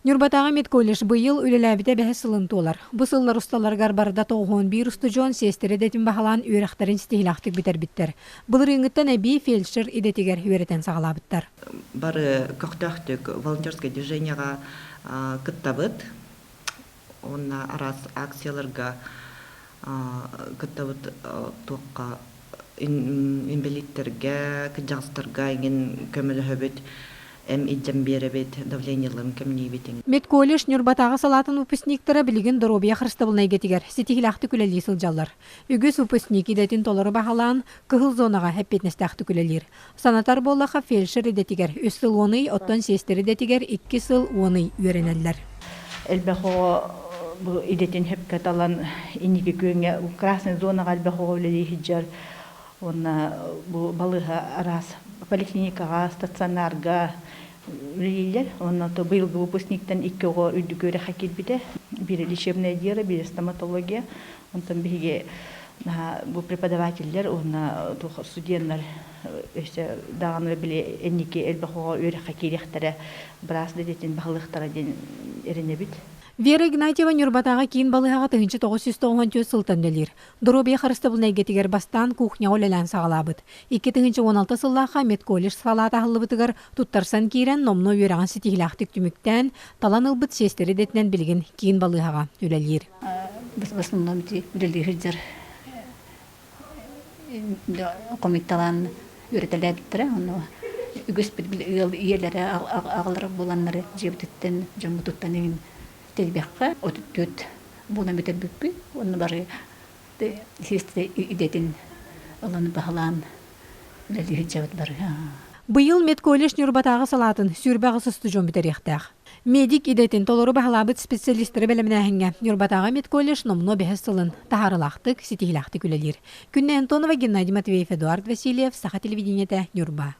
Ньурбатааҕы медколледж быйыл үлэлээбитэ бэһис сылын туолар. Бу сыллар усталарыгар барыта 91 устудьуон сиэстэрэ идэтин баһылаан үөрэхтэрин ситиһиилээхтик бүтэрбиттэр. Былырыыҥҥыттан эбии фельдшер идэтигэр үөрэтэн саҕалаабыттар. Бары көхтөөхтүк волонтерскай движениеҕа кыттабыт. Уонна араас акцияларга кыттабыт туохха инбэлииттэргэ, кырдьаҕастарга эҥин көмөлөһөбүт, эм илдьэн биэрэбит, давлениеларын кэмниибит. Медколледж Ньурбатааҕы салаатын выпускниктара билигин доруобуйа харыстабылын эйгэтигэр ситиһиилээхтик үлэлии сылдьаллар. Үгүс выпускник идэтин толору баһылаан, кыһыл зонаҕа эппиэтинэстээхтик үлэлиир. Санатар буоллахха, фельдшер идэтигэр үс сыл уон ый, оттон сиэстэрэ идэтигэр икки сыл уон ый үөрэнэллэр. Элбэх оҕо бу идэтин сөпкө талан инники күөҥҥэ красный зонаҕа элбэх оҕо үлэлии сылдьар уонна бу балыыһа араас поликлиникаҕа, стационарга үлэлииллэр. Уонна то быйылгы выпускниктан икки оҕо үрдүк үөрэххэ киирбитэ. Биирэ лечебное дело, биирэ стоматология. Онтон биһиги бу преподавателлэр уонна студеннар өссө даҕаны били инники элбэх оҕо үөрэххэ киириэхтэрэ, быраас идэтин баһылыахтара диэн эрэнэбит. Вера Игнатьева Ньурбатааҕы киин балыыһаҕа 1994 сылтан үлэлиир. Доруобуйа харыстабылын эйгэтигэр бастаан кухняҕа үлэлээн саҕалаабыт. 2016 сыллаахха медколледж салаата аһыллыбытыгар туттарсан киирэн номнуо үөрэҕин ситиһиилээхтик түмүктээн, талан ылбыт сиэстэрэ идэтинэн билигин киин балыыһаҕа үлэлиир. В основном үлэлии сылдьар хомуйталаан үөрэтэлээбиттэрэ. Ону үгүспүт ыал ийэлэрэ, аҕалара буоланнар дьиэбититтэн, дьоммутуттан иҥин тэйбэххэ 34 буолан бүтэрбиппит. Уонна бары сиэстэрэ идэтин ылан баһылаан үлэлии сылдьабыт бары. Быйыл медколледж Ньурбатааҕы салаатын 28 устудьуон бүтэриэхтээх. Медик идэтин толору баһылаабыт специалистары бэлэмнээһиҥҥэ Ньурбатааҕы медколледж номнуо бэһис сылын таһаарыылаахтык, ситиһиилээхтик үлэлиир. Күннэй Антонова, Геннадий Матвеев, Эдуард Васильев, Саха телевидениетэ, Ньурба.